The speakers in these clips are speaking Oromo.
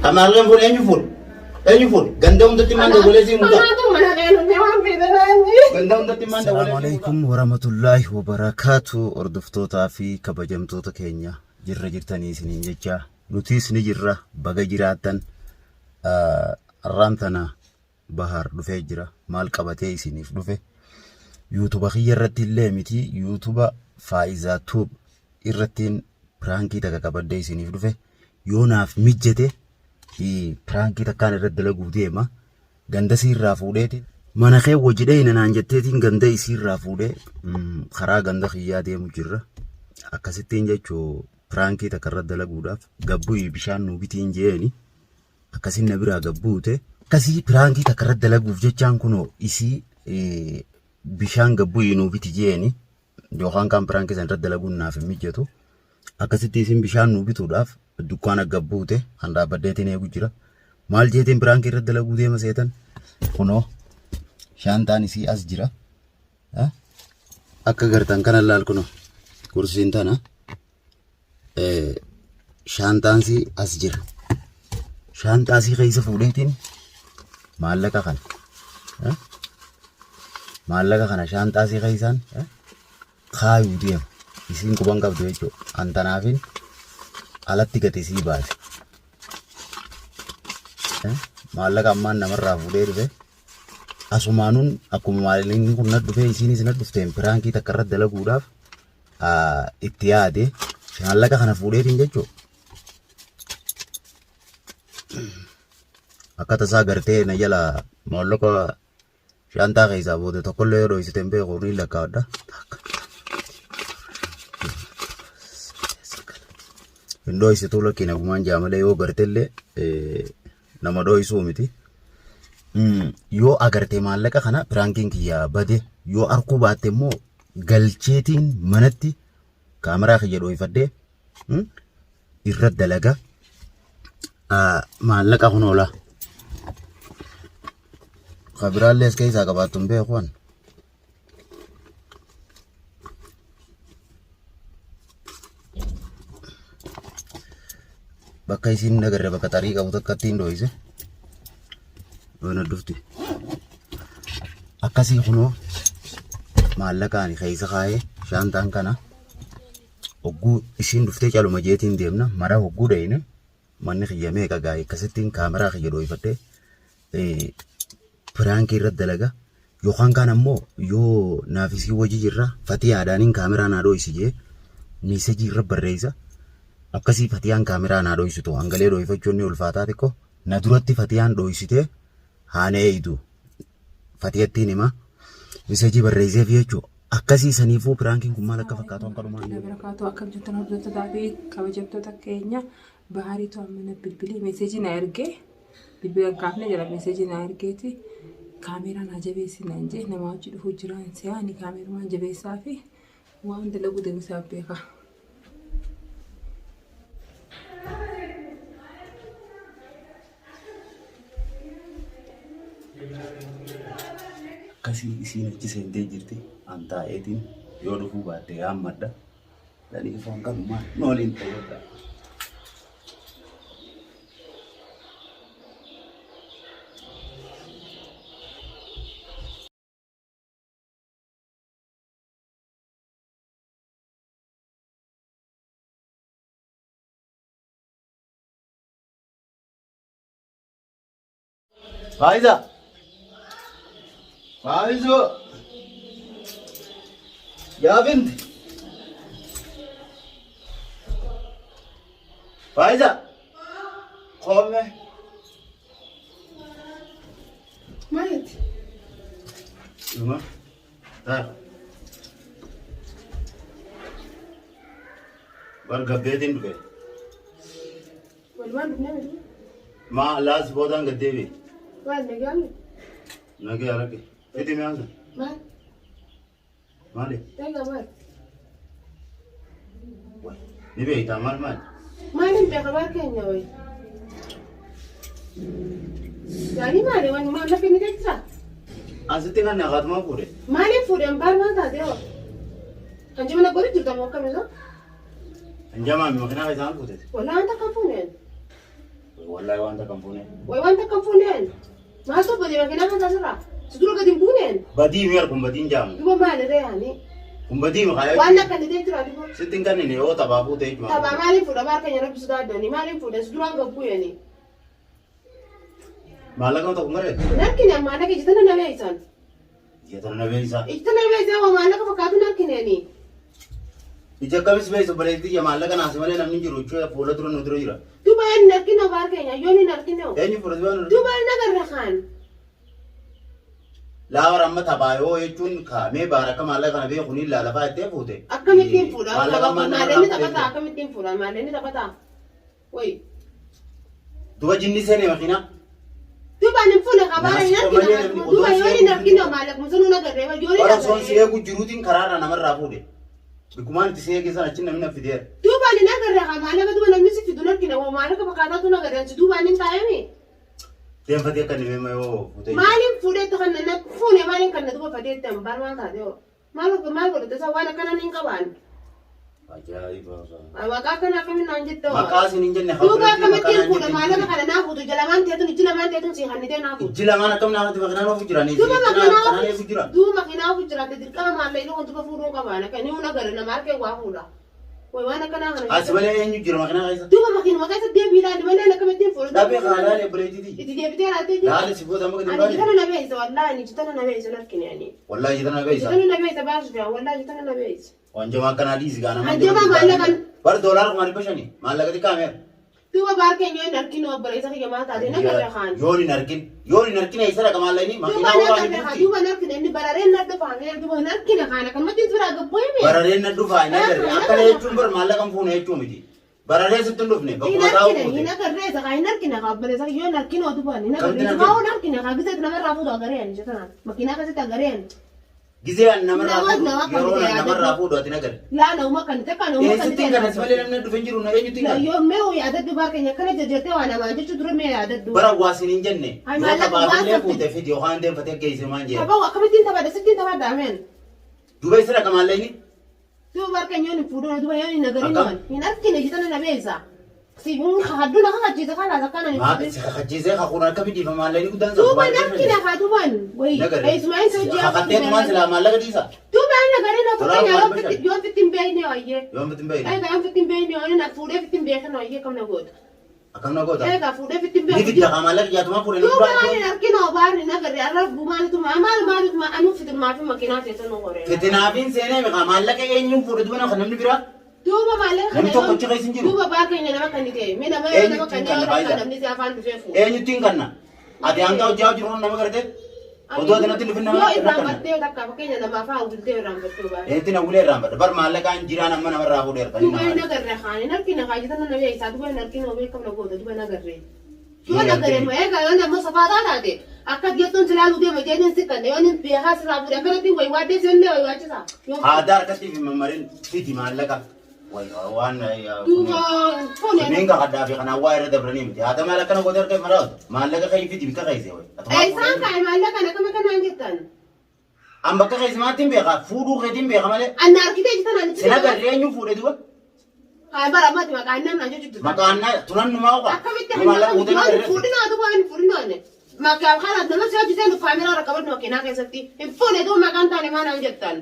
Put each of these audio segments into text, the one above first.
Amaalleen fuudhe eenyu fuudhe? Eenyu fuudhe? Ganda hundatti maan dawwalee sii mudaa? Anaatu mana keenyatti waan fidanaan. Ganda hundatti maan Salaamu dawwalee sii mudaa? alaikum warahmatullaahi wabarakaatu hordoftootaa fi kabajamtoota keenya jirra jirtanii isiniin jecha nutiis ni jirra baga jiraattan. Har'aan tana Bahaar dhufee jira maal qabatee isiniif dhufe yuutuba kiyya irratti illee miti yuutuba Faa'izaa Tuub irrattiin piraankii takka qabadhee isiniif dhufe yoo naaf mijjate piraankii takkaan irratti dalaguuf deema ganda siirraa fuudheeti mana kee wajji dheeyna naan jetteetiin ganda isiirraa fuudhee karaa ganda kiyyaa deemu jirra akkasittiin jechuu piraankii takka irratti dalaguudhaaf gabbuyi bishaan nuu bitiin jeeni akkasin na biraa gad buute. Akkasii piraankii takka irratti dalaguuf jechaan kunoo isii bishaan gad bu'ii nuu biti jeeni yookaan kaan piraankii san irratti dalaguun naaf hin mijatu. Akkasitti isin bishaan nuu bituudhaaf dukkaana gad buute kan dhaabbaddeetiin eegu jira. Maal jeetiin piraankii irratti dalaguu deema seetan kunoo shaantaan isii as jira. Akka gartan kana laal kunoo kursiin tana. Shaanxaansii as jira. Shaanxaasii keessa fuudheetiin maallaqa kana maallaqa kana shaanxaasii keessaan kaayuu deema. Isiin quban qabdu jechuudha. An tanaafin alatti gati isii baase. Maallaqa ammaan namarraa fuudhee dhufe asumaanuun akkuma maallaqni kun na dhufee isiinis na dhufteen piraankii takka irratti dalaguudhaaf itti yaade maallaqa kana fuudheetiin jechuudha. Akka tasaa gartee na jala maallaqa shaantaa keessaa booda tokkollee yoo dhoysite hin beeku ni lakkaa'adha. Hin dhoysituu lakkii nagumaan jaa malee yoo gartellee nama dhoysuu miti. Yoo agartee maallaqa kana piraankiin kiyya bade yoo arkuu baatte immoo galcheetiin manatti kaameraa kiyya dhooyfadhee irra dalaga. Maallaqa kun oola. Ka biraallee as keessaa qabaattu hin beeku an. Bakka isiin hin agarre bakka xarii qabu takka ittiin dhooyse. Yoona dhufti. Akkasii kunoo maallaqa ani keessa kaa'ee shaantaan kana hogguu isiin dhuftee caluma jeetiin deemna mara hogguu dhayine manni kiyya meeqa gaa'e akkasittiin kaameraa kiyya dhooyfadhee piraankii irratti dalaga yookaan kaan ammoo yoo naaf isii wajji jirra fatiyaadhaaniin kaameraa naa dhooysi jee miisejii irra barreessa akkasii fatiyaan kaameraa naa dhooysitu hangalee dhooyfachuun ni ulfaataa xiqqoo na duratti fatiyaan dhooysitee haana eeydu fatiyattiin hima miisejii barreesseef jechuudha. Akkasii saniifuu piraankiin kun maal akka fakkaatu hanqa dhumaa ni Barakaatu akkam jirtan hordoftoota fi kabajamtoota keenya Bahariitu amma na bilbilee meeseejii na ergee bilbila hin kaafne jira meeseejii na ergeeti kaameeraa naa jabeessi naan jee nama hojii dhufuu jira hin se'aa ani kaameerumaan jabeessaa fi waan dalaguu deebisaa beeka. Akkasii isiin achi seentee jirti. An taa'eetiin yoo dhufuu baatte yaammadha. Saniifuu hanganumaa nu waliin ta'uu. Faayiza! Faayizoo! Yaa binti! Faayiza! Qoome! Maalitti? Dhuma. Ta'a. Bar gabbeetiin dhufe. Walumaan dhufnee miti. Maa laas boodaan gad deebi'e. Maal nagaan miti? Nagee arage. Fidi mi'aan sun. Maal? Maali? Egaa maal? Ni beektaa maal maal? Maal hin beeka maal keenya wayi? Gaarii maali waan maal lafa inni jecha? Asitti kan naqaatumaa fuudhe. Maaliif fuudhan baal maal taatee hoo? Kan jimna godhu jirta moo akkami loo? Hin jamaami makinaa keessaan fuutete. Walaa wanta kan fuuneen. Wallaahi waan takka hin fuune. Way waan takka hin fuuneen. Maaltu badee makiinaa kan taasirraa? Si dura gadi hin buuneen. Badii mi'ar kun badiin jaamu. Duba maalirree yaani? Kun badii mi'a Waan akka inni ta'e jira duba. Sitti hin kennine yoo taphaa fuute jechuudha. Taphaa maaliin fuudha baar keenya rabbi sodaadhani maaliin fuudha si duraan gabbuuyani. Maallaqa tokko maree? Hin argine maallaqa ija tana na beeysan. Ija tana na beeysa. Ija tana beeysa waa maallaqa fakkaatu hin argineni. Ija akkamis beeysa obboleettii tiyya maallaqa naasi malee namni hin jiru jechuudha fuula dura nu dura jira. Duba hin argine baar keenya yoon hin argine. Eenyu fuula dura nu Duba hin agarre kaan. Laa bara amma taphaa yoo jechuun kaamee baara akka maallaqa kana beeku ni ilaala fa'aa ittee fuute. Akkamittiin fuudha? Maallaqa ammaa nama Maallaqni irraa taphataa fuute. akkamittiin fuudha? Maallaqni taphataa. Wayi. Duba jinni seene makiinaa. Duba hin fuune kabaara hin Naasii malee argine. namni Duba odoo yoo hin argine maallaquma sanuu nagarree yoo hin Bara osoon si agarree. eegu jiruutiin karaarraa namarraa fuudhe. Bikkumaan itti si eege sana achi namni na fideera. Duba hin agarre haa maallaqa duba namni si fidu hin argine hoo maallaqa fakkaataatu nagarre si duuba hin taa'emi. Deemfatee akka inni yoo fuutee. Maaliin fuudheetti kan na fuune maaliin kan na duba fadeetti an baar maal taate hoo. Maal maal godhate isa waan akkana hin qabaan. Ajaa'iba. Maqaa akkana akkamiin naan jette hoo. Maqaa isin hin jenne Duuba akkamittiin fuudha maallaqa kana naa fuutu ija lamaan teetun ijji lamaan teetun si kannitee naa fuutu. Ijji lamaan akkam naafatti makinaan ofu jiranii. Duuba makiinaa Kanaan eegu jira. duuba makiinaa ofu jiraate dirqama maallaqni kun duuba fuudhuu qabaan akka inni hunda gara nama harkee waa fuudha. Way waan akkanaa kana. Asi malee eenyu jira makiinaa keessa? Duuba makiinuma keessa deebii ilaali malee akkamittiin fuudha. Dhabee kana laale obboleettiiti. Itti deebitee ilaaltee jira. Laale si booda amma gadi Ani baane. jitana na beeysa wallaahi ani jitana na beeysa narkine ani. Wallaahi jitana na beeysa. Jitana na beeysa baasuuf yaa wallaahi jitana na beeysa. Wanjamaa akkanaa dhiisi gaa nama. Hanjamaa maallaqan. Bar doolaara 5,500 maallaqa xiqqaa meeqa? Duuba baar keenya hin arginu obboleessa kiyya maal taate na garra kaan. Yoon hin argin yoon hin argin eessa dhaqa maallaqni Duuba makiinaa na waan garra hin kaan jirti. duuba na argine inni barareen na dhufa haan duuba hin argine kaan akkanumatti bira gabboo hime. Barareen na dhufa hin agarre akkana jechuun bar maallaqa hin fuune jechuu miti. Bararee sitti hin dhufne Hin bakkuma taa'u argine hin fuute. agarree isa kaan hin argine kaan obboleessa kiyya hin arginu duuba hin agarre Kamti isa hin kaan hin argine kaan giseet namarraa fuudhu agaree ani jetana makiinaa keessatti agaree ani. Gizee an namarraa Nama- fuudhu nama yeroo kan an namarraa yaadadhu. fuudhu ati hin agarre. Laa nama kan ta'e kan nama kan Eessatti hin kanas malee namni dhufe hin jiru na eenyutti hin kanas. Yoo mee yaadadhu baar keenya akkana jajjartee waa namaan jechuu dura mee yaadadhu. Bara waa siin hin jenne Ay, yoo maallaqa taphaaf waan illee sabti- fuute fidi yookaan deemfatee geesse maan jedhe. Tapha akkamittiin taphadha sittiin taphadha ameen. Duuba eessa dhaqa maallaqni? Duuba baar keenya yoo hin fuudhan duuba yoo hin agarin Akkam? waan hin argine jitana na beeysa. Si hadduu na kakachiisa kalaas akkana hin Maa fuudhin. si kakachiisee kakuun akka bidhiifa maallaqni guddaan Duuba hin argine haa duubaan wayi eessumaa isa hojii Kakatteetu maal silaa maallaqa dhiisa? Duuba hin agarin Tolaan fakkeenya waan bashan. yoo ofitti hin beekne wayyee. Yoon bitin beekne. Egaa yoo ofitti hin beekne waan na fuudhee ofitti hin beekne wayyee kam na goota. Akkam na goota? Egaa fuudhee ofitti hin Ni beekne. fidda kaa maallaqa jaatumaa fuudhanii Duuba biraa waan hin arginu baarri hin agarre arra maalutuma maal maalutuma anuu fitimaa fi makiinaa teessan nu horee. Fitinaafiin seenee miqaa maallaqa eenyuun fuudhe duba kan namni biraa? Duuba maallaqa Namni tokko achi keessa hin jiru. Duuba baar keenya nama kan ta'e mi nama yoo nama Eenyutti kan hin yoo kanna rakka faayidaa? namni si afaan dhufee fuudha. Eenyutti hin kanna? Ati hanga hojii hojii nama gartee? Otoo ati natti hin dhufin nama Yoo kanna. irraanfattee takka fakkeenya nama afaan gultee irraanfattee baare. Eenyutti na ulee irraanfadha. Bar maallaqaan jiraan amma namarraa fuudheera. Kan Duuba hin inni nama agarre kaan hin argine kaa jitan nama isaa duuba hin argine beekam na goota duuba hin agarre. Yoo hin agarre moo egaa yoo nama safaataa taate akka jettuun silaaluu deema jeeniin si kanne yoo inni beekaa sirraa fuudhe akkanatti waywaaddee si illee waywaachisa. Aadaa harkatti fi mammarin fidi maallaqa. Waan Duuba fuune. Kunneen kakadhaa fi kanaan waa irra dabranii miti. Haata maal akkana gootee harka maraatu. Maallaqa kee fidi bikka keessa wayi. Isaan kaa'e maallaqa akkam akkanaan jettan. An bakka keessa maatti hin beekaa. Fuudhuu keetiin beeka malee. Anna argitee jirtan ani Sin agarree eenyu fuudhe duba? Haa bara ammaati maqaan namni jechuudha. Maqaan na tunan numaa ogaa. Akkamitti Maallaqa guutuu hin agarree. fuudhinaa duuba hin fuudhinaa inni. Maqaan kana nama si hojjetan kaameraa irra qabadhu makiinaa keessatti hin fuune duuba maqaan taane maal naan jettan.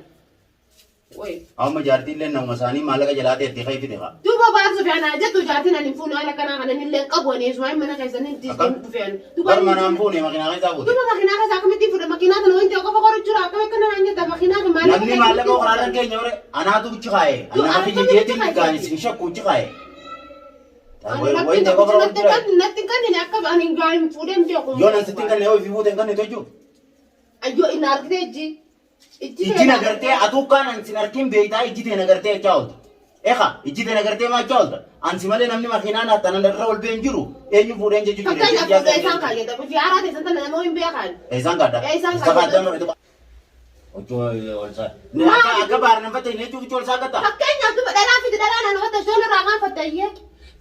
Wayi. Amma jaartiin illee nama isaanii maallaqa jalaa ta'e itti kee fide haa. Duuba baarsu fi anaa jettu jaartiin ani hin fuune waan akkanaa kana illee qabu ani isuma mana keessatti hin Akkam? dhufeen. Bar manaan fuune makiinaa keessaa fuute. Duuba makiinaa keessa akkamitti fuudha makiinaa sana wanti qofa qoru jira akkamitti akkana naan jetta makiinaa kan maallaqa Namni maallaqa horaarran keenya hore anaatu uchi kaa'e. Duuba Anaa fi akkamitti jeetiin kaa'e? gaanis hin shakku uchi kaa'e. Ani Wayi ta'e qofa qoru jira. natti kanneen akka ani hin fuudhee hin beeku. Yoo nan sitti hin kanne yoo ifii fuute hin kanne toju. Ayyoo inni argitee ijji. Ijji nagartee atuu kaan an sin arkin beektaa ijji tee nagartee jechaa oolta. Eqa ijji tee nagartee maa jechaa oolta. Ansi malee namni makiinaa naa tanan irra ol been jiru eenyu fuudheen jechuu jira. Fakkeenyaaf fuudhee isaan kaayyata. Fi haaraa ta'e san nama hin beekan. Isaan kaadda. Isaan Isa kaadda. kaadda nama Huccuu ol saa. Akka akka baarnaffatte hin jechuun huccuu ol saa gatta. Fakkeenyaaf duba dhalaa fidi dhalaa naan fatta shoon irraa kaan fatta iyyee.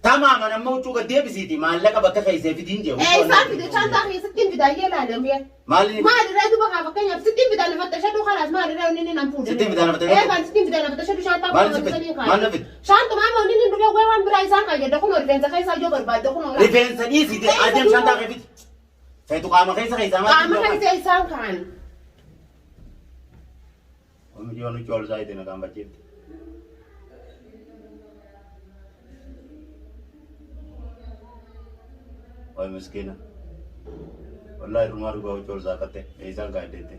Tamaaman amma huccuu gad deebisiiti maallaqa bakka keessee fidiin jee. Eessaan fide shaantaa keessatti hin fidaa iyyee laalamee. Maali? Maalirraa duba kaa fakkeenyaaf sittiin fidaa na fattashadhu kalaas maalirraa inni inni nan fuudhe. Sittiin fidaa na fattashadhu? Ee kan sittiin fidaa na fattashadhu shaantaa Maal kun si fide? sanii Maal na fide? Shaantumaa moo inni inni dhufee wayi waan biraa isaan kaayadda kunoo rifeensa keessaa yoo barbaadde kunoo. Rifeensa dhiisiti adeem shaantaa kee fidi. Feetu qaama keessa keessaa maal? Qaama keessa isaan kaan. Oomishni huccuu ol isaa itti na qaanfachiifte. Waay miskiina. Wallaahi irrumaa dhugaa huccuu ol saaqatte eessaan kaa'addeette.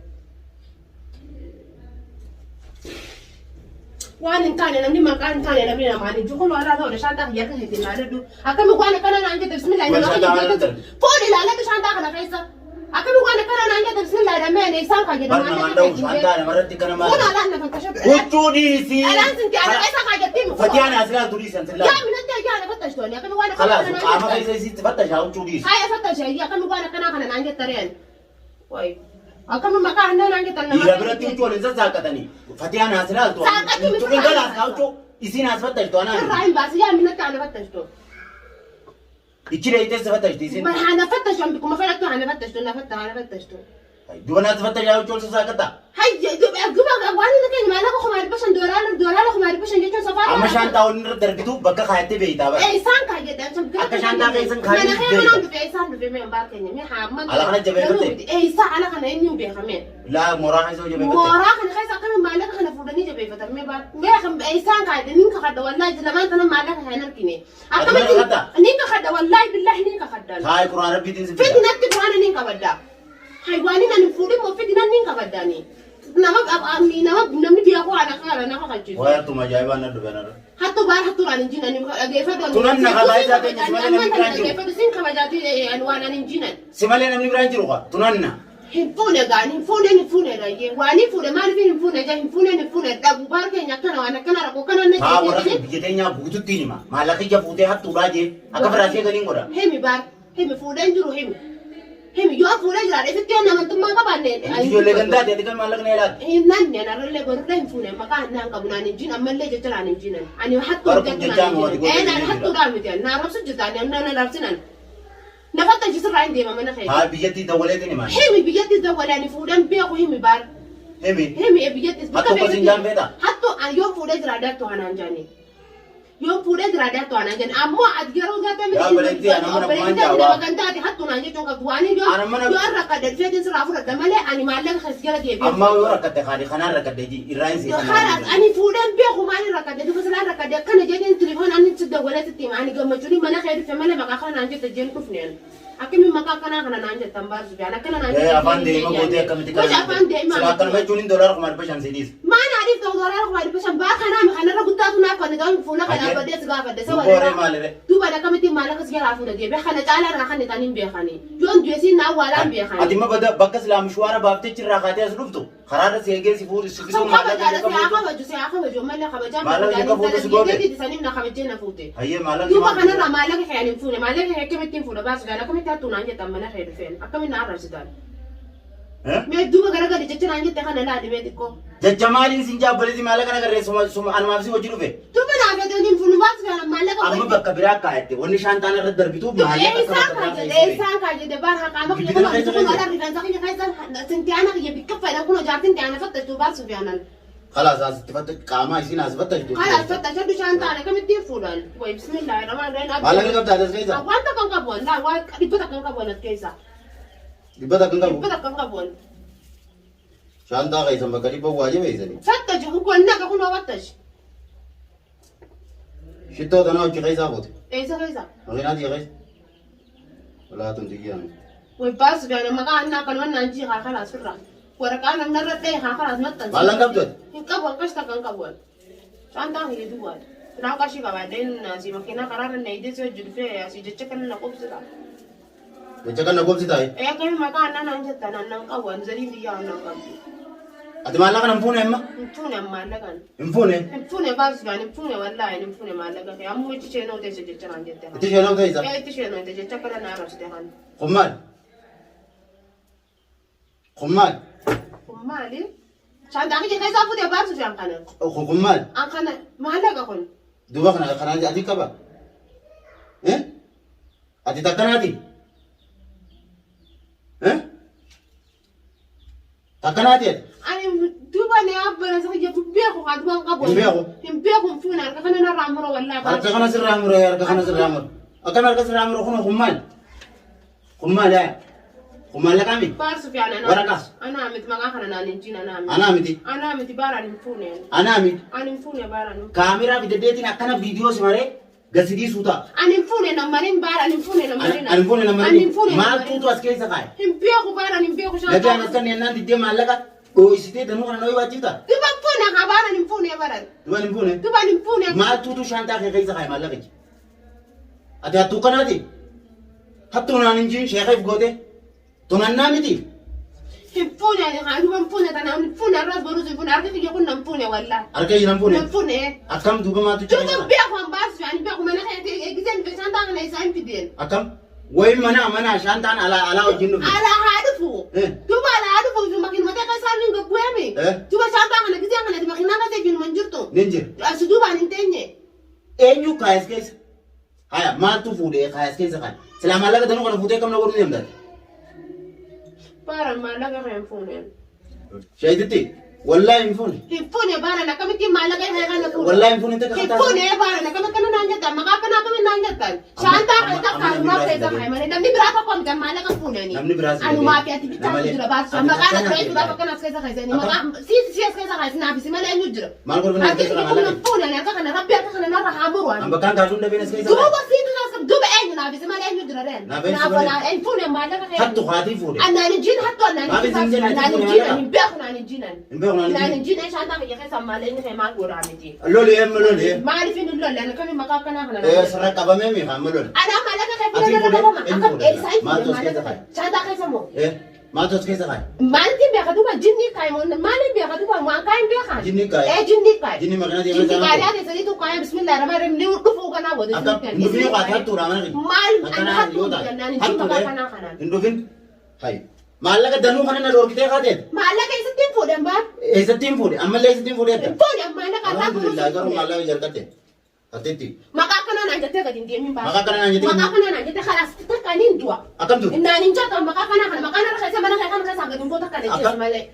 Waan hin taane namni maqaa hin taane namni namaan hin jiru kun alaa ta'udha shaantaa kiyya akka keetiin ilaaladhu. Akkami waan akkana naan jette bismillah Waan nama shaantaa kiyya kana jette fuudhi ilaaladhu shaantaa kana keessa. Akkami waan akkana naan jette bismillah jedhamee ani isaan kan Bar jedhamu namaan dha'u shaantaa namarratti kana maal? Kun alaan lafa tashadhu. Huccuu dhiisii. Alaan sinti ana keessa kaayyattee mu. Fatiyaan as ilaaltu dhiisan Yaa sillaa. minatti ayyaa ana fattashtooni akkami waan akkana Kalaas kana naan qaama jette. keessa isitti fattashaa huccuu dhiisi. Haaya fattasha ayyaa akkami waan akkanaa kana naan jette re'an. Wayi. Akkami maqaa annaa naan jettan nama. Dhiira biratti huccuu waliin sassaaqatanii. Fatiyaan as ilaaltu. Saaqachuu miti. Tuqin galaas kaa huccuu isiin as fattashtu anaan. Irraa hin baasi yaa minatti ana fattashto. Ichi dheeyitee si fattashti isiin. Bar hana fattashto bikkuma fedhattu hana fattashto na fatta hana fattashto. Duba naatti fattashaa huccuu wal sassaaqatta. Hayya duba waan inni keenya maallaqa 5,500 doolaara 5,500 jechuun safaa. Amma shaantaa waliin irra darbitu bakka kaayattee beeytaa bara. Isaan kaayyadha. Akka shaantaa keessan kaayyuu Mana kee beekta. manaan dhufe isaan dhufe mee ambaa keenya mee haa amma. Ala kana jabeeffatte? Eessaa ala kana inni hin beekamee. Laa mooraa keessa hojii beekatte. Mooraa kana keessa akkamiin maallaqa kana fuudhanii jabeeffatan mee baar. Mee kan isaan kaayyadha niin kakadha wallaahi lamaan kana maallaqa kan hin argine. Ati mana kakaddaa? Niin kakadha wallaahi billaahi niin kakadha. Taayi quraan rabbiitiin si fida. Fitnatti quraana niin kabadda. Haywaaniin ani fuudhin moo fitnan niin kabaddaani. Nama nama namni beeku haadha kaara nama kachiisu. Wayi attuma ajaa'ibaan na dhufe narra. Hattu baar hattu raan hin jinan dhageeffadhu. Tunan na kabaa isaa keenya si malee namni biraan jiru. Dhageeffadhu siin kabajaati waan ani hin jinan. Si malee namni biraan jiru kaa tunan na. Hin fuune gaan hin fuune hin fuune rayyee waan hin fuune maaliif hin fuune ja hin fuune hin fuune dhabu baar keenya akkana waan akkana rakkoo kana na Haa warra jeeqee biyya teenyaa guututti hima. Maallaqa ija fuutee hattuudhaa jee akka firaashee galiin godha. Himi baar himi fuudheen jiru himi. Himi yoo fuudhee jiraadhe ifitti yoo amantummaa qabaanne. Ijoollee gandaati ati kan maallaqa na ilaali. Nanni anarrallee borullee hin fuune maqaa annaan qabu naan hin jiin ammallee jecha naan hin jiinan. Ani hattuu Bara kun jecha jechaa naan hin mo'ati jiinan. gootee Ee naan jirti. hattuudhaa miti ani naan rabsu jirta ani naan rabsinan. Nafatta sirraa hin deema mana keessa. Haa biyyattii dawwaleetiin himaa. Himi biyyatti dawwalee ani fuudhan beeku himi baar. Himi. Himi biyyatti. Hattuu akkasiin jaan beektaa? Hattuu ani yoo fuudhee jiraadhe hattuu anaan jaanii. Yoo fuudhee jiraadhe hattuu anaan jaanii. Ammoo ati yeroo gaatee Yaa obboleettii, ana mana obboleettii kumaan nama jaawaa. kan taate hattuu naan jechuun qabdu. Waan yoo Ana mana- yoo rakkadhe dhufeetiin sirraa fudhadha malee ani maallaqa keessa jala deebi'ee. Ammaa yoo rakkatte haadhi kanaan rakkadhe ji irraa hin Yoo kalaas ani fuudheen beeku maaliin rakkadhe dufa silaan rakkadhe akkana jedheen telefoon ani si dawwalee sitti hima ani gammachuun mana kee dhufe malee maqaa kana naan jette jeen dhufne ani. Akkamiin maqaa akkanaa kana naan jettan baarsu fi ani akkana naan Ee afaan deema gootee akkamitti Gocha afaan deemaa. Sila akkanuma jechuun hin doolaara 5,500 si dhiisa. Maal haadhiif ta'u doolaara 5,500 baa kanaa kanarra guddaatu naaf kan ta'u fuula kana Hayyee. dhaabbaddee si gaafadhe. Sa Duuba warra- horee maaliree? Duuba akkamitti maallaqa si jalaa fuudha deebi'e kana caalaa irraa kan ta'an hin beekani. Yoon du'e siin na awwaalaan beekani. Ati imma bada bakka silaa mishwaara baaftee chirraa kaatee as dhuftu karaarra si eegee si fuudhu si Sun fisuun maallaqa kabajaadha hin si haa qabu. kabaju si haa kabaju malee kabajaa Maallaqa hin qabu si goote. kabajaa saniif na kabajee na fuute. Hayyee maallaqa Duuba maal- kanarraa maallaqa kee ani hin fuune maallaqa kee akkamitti hin fuudha baasu gaana akkamitti hattuu naan jettan mana kee dhufeen akkamitti na arrabsitan. Eh? Mee duuba garagali jecha naan jette kana laali mee xiqqoo. Jecha maaliin sin jaabbalisi maallaqa na garree suma suma anumaaf si hojii dhufe. Duuba naaf jedhanii hin fuunu baasu gaana maallaqa Amma bakka biraa kaa'atte wanni shaantaan irra darbituuf maallaqa akka Eessaan bakka kaa biraa jedhe keessee. eessaan kaa jedhe baar haqaama kiyya Giddugala kun keessa kun keessa. ala rifeensa kiyya keessa sintiyaana kiyya bikka fedhan kun jaartin tiyaana fattachuu baasu fiyanan. Kalaas asitti fatta qaamaa isiin as fattachuu. Kalaas fattachuu shaantaan akkamittiin fuudhan. Wayi bismillaahi rahmaan rahiim. Maallaqa qabdaa as keessa? Waan takka hin qabu walaa waan dhibba takka hin qabu as keessa. Dhibba takka hin qabu. Dhibba takka hin qabu. Shaantaa keessan bakka dhibba waa jabeessanii. Fattachu kun naqa kunoo fattachu. Shittoo tanaa hojii keessaa fuute. Eessa keessa? Makiinaa tiyya keessa. Walaa tun tiyyaan. Wayi baasu fiyaana maqaa annaa kan wannan jii haa kalaas firraa. Waraqaa namni irra dha'e haa kalaas maxxansa. Maallaqa qabdu ati? Hin qabu akkas takka hin qabu. Shaantaan kiyya duwwaadha. Silaa qarshii qabaadheen asii makiinaa karaarra na hidhee si hojii dhufee asii jecha kana na qubsita. Jecha kana gobsi taa'e. Ee akkamiin maqaa annaa naan jettan annaan qabu ani zaliin biyyaa annaan qabdu. Ati maallaqa nan fuune amma? Hin fuune amma maallaqan. Hin fuune? Hin fuune baasu fiyaana hin fuune wallaahi hin fuune maallaqa kee ammoo itti isheen oolteessa jecha naan jette. Itti isheen oolteessa? Ee itti isheen oolte jecha kana na arrabsite kan. Kun maali? Kun maali? Kun maali? Shaantaa kiyya keessaa fuutee baasu fiyan kana. Kun maali? An kana maallaqa kun. Duuba kana kana ati qaba. Eh? Ati takkanaati? Eh? Takkanaati ati? Ani duuba ne abbana sa kiyya beeku haa duban qabu. Hin beeku. Hin beeku hin fuune harka kana narraa mura wallaahi. Harka kana sirraa mure harka kana sirraa mure. Akkam harka sirraa mure kun kun maal? Kun maal yaa? Kun maallaqa miti? Baar Sufyaan anaa. Waraqaa. Anaa miti maqaa kana naan hin jiin anaa miti. Anaa miti. Anaa miti baaraan hin fuune. Anaa miti. Ani hin fuune baaraan hin fuune. Kaameraa fidadeetiin akkana viidiyoo si maree gasidii suutaa. Ani hin fuune namariin baara ani hin fuune namariin. Ani fuune nama Ani hin fuune maal namariin. tuutu as keessa kaa'e? Hin beeku baara ani hin beeku shaan. Nagaan as kan ennaan diddee maallaqa dhooysitee danuu kana dhooyuu waajjirta? Duba hin fuune haa baara ani hin fuune baran. Duba hin fuune. Duba ani hin fuune. Maal tuutu shaantaa kee keessa kaa'e maallaqichi? Ati hattuu kanaati? Hattuu naan hin jiin sheekeef goote? Tunannaa miti? Hin fuune ani haa duba hin fuune tana hin fuune arras boruus hin fuune harki kiyya kun nan fuune wallaahi. Harka hin fuune? Nan fuune. Akkam duuba maatu Duba caqasa? beeku an baasu ani beeku mana keetti eegiseen dhufe shaantaa kana isaan fideen. Akkam? Wayi mana mana shaantaan alaa alaa wajjin dhufe. Alaa haa dhufu. Eh. Duba alaa haa dhufu fi makiinuma ta'e keessaa hin gaggu'eemi. Eh. Duba shaantaa kana gisee kanatti makiinaa keessa ifiinuma hin jirtu. Nin jira. As duubaan hin teenye. Eenyu kaayas keessa? Haya maaltu fuudhee kaayas keessa kaaya? Silaa maallaqa danuu kana fuutee kam na godhuu deemtaati? Baara maallaqa kee hin fuune. Sheetitti wallaahi hin fuune. Hin fuune baara akkamittiin maallaqa kee kana fuune. Wallaahi hin fuune takka Hin kataa. fuune baara akkamitti kana naan jettan maqaa kana akkamitti naan jettan. Shaantaa Amma- kana takka amma namni anumaaf biraa keessa si kaa'e malee namni biraa tokko miti maallaqa hin fuuneni. Namni biraa si Anumaa dhagee. fi ati bitaa Namalee. jira baasu. Ati Maqaa na akkana ture jechuudhaaf ta'e. akkana as keessa kaa'isanii Akkam? maqaa si si as keessa kaa'is naaf si malee eenyu jira. Maal godhu kana Harki keessa kiyya kun maallaqa? hin fuune harka kana rabbi harka kana narra haa muru ani. An bakkaan kaasuun dhabeen as keessa Duuba kaa'e. siitu naaf duuba eenyu naaf si malee eenyu jira reen. Naaf eenyu Naaf malee? naa hin fuune maallaqa kee. Hattu haatii fuudhe. Anaan hin jiin hattu anaan Maaf hin isin jiin jenna anaan hin fuune jiin maallaqa? hin beeku naan hin jiinan. Hin beeku naan hin Naan jiin. hin jiin shaantaa kiyya keessa maallaqni kee maal godhaa miti. Loli emma loli. Maaliif hin lolle ani kamiin maqaa akkanaa kana Eh sirra qabamee mi hamma loli. Anaa maallaqa kee Ati fuula fuudhe, qabama eenyu akka fuudhe? eessaa hin Maaltu fuudhe as keessa maallaqa kaa'e? shaantaa keessa moo Eh maaltu as keessa kaa'e? maalitti beeka duuba jinni kaa'e moo maaliin beeka duuba waan kaa'e hin beekan. Jinni kaa'e. Ee jinni kaa'e. Jinni maqaa deemaa Jinni jira. kaa'e yaada sadiitu kaa'e bismillah rahmaan rahim ni dhufuu kanaa wada. Akkam hin dhufin yoo kaate hattuudha mana kiyya. Maal ani Akkanaa hattuu yoo taate. jennaan hin jiru Hattuudha. maqaa kanaa kanaan. Hin dhufin. Hayi. Maallaqa danuu kana na dhorkitee kaateet. Maallaqa eessatti hin fuudhan baan? Eessatti hin fuudhe? Ammallee eessatti hin fuudhe adda? Hin fuudhe maallaqa irraa Alhamdulillah garuu maallaqa jalqabde. Atitti. Maqaa akkanaa naan jettee gadi hin deemin baas. Maqaa akkanaa naan jettee Maqaa akkanaa naan jettee kalaas takka niin du'a. Akkam turte? Naan hin jettu maqaa akkanaa kana maqaan irra keessa mana kee kana keessaa gadi hin booda kana Akkam? jees malee.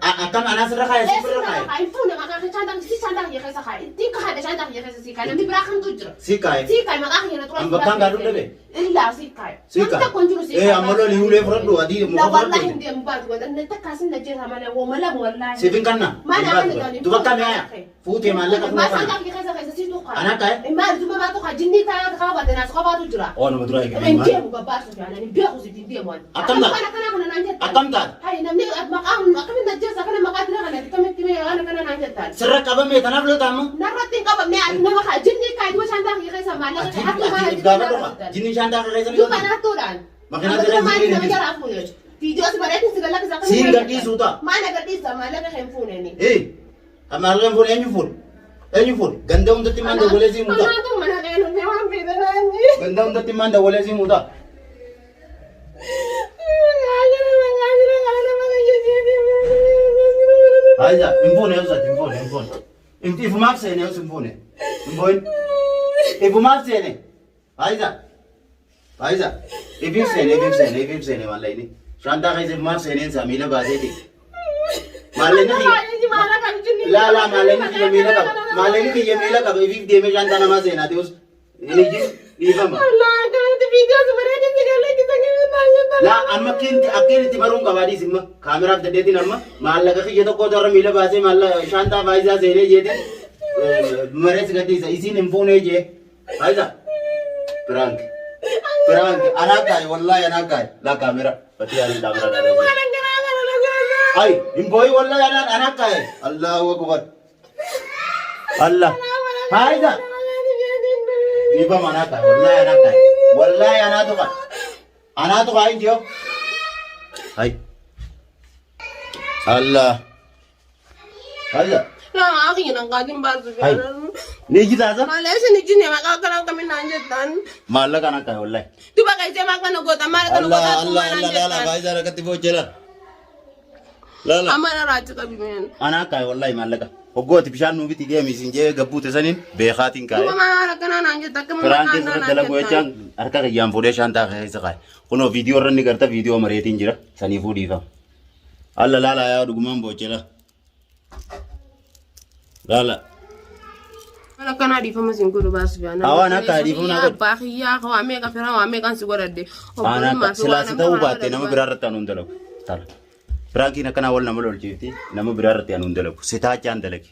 Akkam anaa sirra kaaya si birra kaaya. Hin fuune maqaa kee shaantaa si shaantaa kiyya keessa kaa'e. Ittiin kaa'e shaantaa kiyya keessa si kaa'e namni biraa kamtu jira. Si kaa'e. Si kaa'e maqaa kiyya na xuraa'e. An bakkaan gaadhuun dhabe. Illaa si kaa'e. Si Namni kaa'e. tokko hin jiru si Eh kaa'e. amma loli ulee fudhadhu adii La muka wallahi hin fudhadhu. deemu baatu godhanne takka asin na jeesa malee wooma lama wallahi. Siif hin kanna. Maal Hin akka baatu. jedhani? Duba kam yaaya? Fuutee maallaqa Maal fuudhu shaantaa kana. kiyya keessa keessa siitu kaa'e. Anaa kaa'e? Maal duba baatu kaa'e jinnii kaa'e kaa'e naas qofaatu jira. Oo nama duraa eegale. Hin deemu gabbaasu jaalan hin beeku siif hin deemu ani. Akkam taate? Akkam kana kana naan jettan. Akkam taate? Hayi namni maqaa akkamiin na jeessa kana maqaa dira kana akkamitti mee waan kana naan jettan. Sirra qabame tanaaf lolta amma. Narratti hin qabamne ati nama kaa jinnii kaa'e duba shaantaa kiyya keessa maallaqa Ati hattuu maal ati gaafadhu kaa. Jinni shaantaa keessa ni Duba galti. hattuudhaan. Makiinaa Amma jala dura maal jinnii nama hin jalaa fuune. Viidiyoo si bareetin si galakkisa akkamiin Siin naan jettan. gadhiisuu ta'a. Maal na gadhiisa maallaqa kee hin fuuneni. Eh kan maallaqa hin fuune eenyu fuudhe? Eenyu fuudhe? Ganda hundatti maan dawwalee sii muuta. Kanaatu mana kee nuti waan fidanaan. Ganda hundatti maan dawwalee sii muuta. Haayiza hin fuune usati hin fuune hin fuune. Ifumaaf seene us hin fuune. Hin boo'in. Ifumaaf seene. Haayiza. Haayiza. Ifiif seene ifiif seene ifiif seene maallaqni. Shaantaa keessa ifumaaf seeneen isaa miila baaseeti. Maallaqni kiyya. Laa laa maallaqni kiyya miila qaba. Maallaqni kiyya miila qaba. Ifiif deemee shaantaa namaa seenaa ta'us hin ijji dhiifama. Laa amma akkiin akkiin itti baruun qabaa dhiis imma kaameraaf dadheetiin amma maallaqa kiyya tokko irra miila baasee maallaqa shaantaa faayisaa seenee jeetiin maree si gadhiisa isiin hin fuunee jee faayisaa piraank piraank anaa kaa'e wallaahi anaa kaa'e laa kaamera fatii yaaliin kaamera ay hin booyi wallaahi anaa anaa kaa'e allahu akbar Allah faayisaa dhiifama anaa kaa'e wallaahi anaa kaa'e wallaahi anaatu kaa'e anaatu kaa'e injiyoo hay Allah Hayya. Hay. Ni jita sa? Maallaqa ana kaa'e wallahi. Allah Allah Allah la la faayisaa rakkatti boochela. Laala. Amma na raachi qabi meen. Anaa kaa'e wallaahi maallaqa. Hoggoo ati bishaan nuu biti deemi isin jee gabbuute saniin beekaatiin kaa'e. Duuba maa waan akkanaa naan jetta akkama Firaankii maqaan sirra naan dalaguu jettaan. jechaan harka kiyyaan fuudhee shaantaa keessa kaa'e. Kunoo viidiyoo irra ni garta viidiyoo mareetiin jira saniifuu dhiifama. Alla laala yaa dhugumaan boochela. Laala. Waan akkanaa dhiifama siin godhu baasuuf yaa Haa, waan akka dhiifama naa godhu. Abbaa kiyyaa waa meeqa firaa waa meeqaan si godhadhe. Aanaa akka silaa si ta'uu baatte nama biraa. biraa irratti anuun dalagu. Tala. Firaankiin akkanaa wal nama lolchiifti nama biraa irratti anuun dalagu. Si taachaan dalage.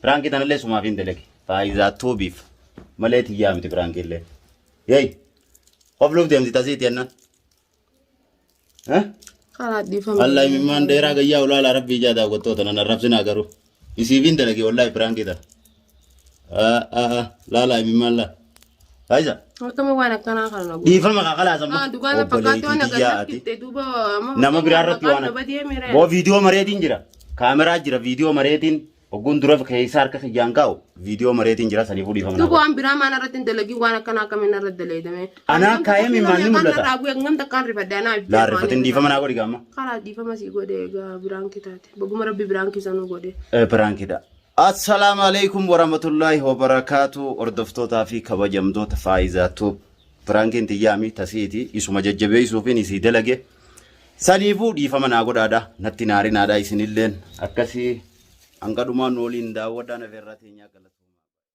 Firaankii tanallee sumaaf hin dalage. Faayidaa tuubiif malee tiyyaa miti firaankii illee. Yeey. Qofluuf deemti tasiiti jennaan. Eh? Karaa dhiifama. Allah imimmaan dheeraa gayyaa ulaalaa rabbii ijaa daawwattoota nan arrabsinaa garuu. Isiif hin dalage wallaahi firaankii tana. Laalaa imimmaan laa. Faayisaa. Akkami waan akkanaa kana na godhu. Dhiifama kakalaas amma. Ah, dhugaan fakkaatti waan Obboleettii agarra ati. kitte duuba amma Nama biraa irratti waan nama deemire. Boo viidiyoo mareetiin jira. Kaameraa jira viidiyoo mareetiin ogguun dura keessa harka kiyyaan kaa'u viidiyoo mareetiin jira saniifuu dhiifama naa Duuba godhu. waan biraa maan irratti hin dalagin waan akkanaa akkamiin irratti dalaydame. Anaa kaayee mimaan ni mul'ata. Hangam takkaan rifadhe anaa if Laa rifatin dhiifama naa godhi gaamma. Karaa dhiifama sii godhe egaa biraan kitaate. Baguma rabbi biraan kisanuu godhe. Piraankidha. Assalaamu alaikum warahmatullaahi wabarakaatu hordoftootaa fi kabajamtoota Faayizaa Tuub. Piraankiin tiyyaami tasiiti isuma jajjabeessuufin isii dalage. Saniifuu dhiifama naa godhaadha natti naarinaadha isinilleen akkasii hanga dhumaa nu waliin daawwadhaan afeerraa teenyaa galatooma.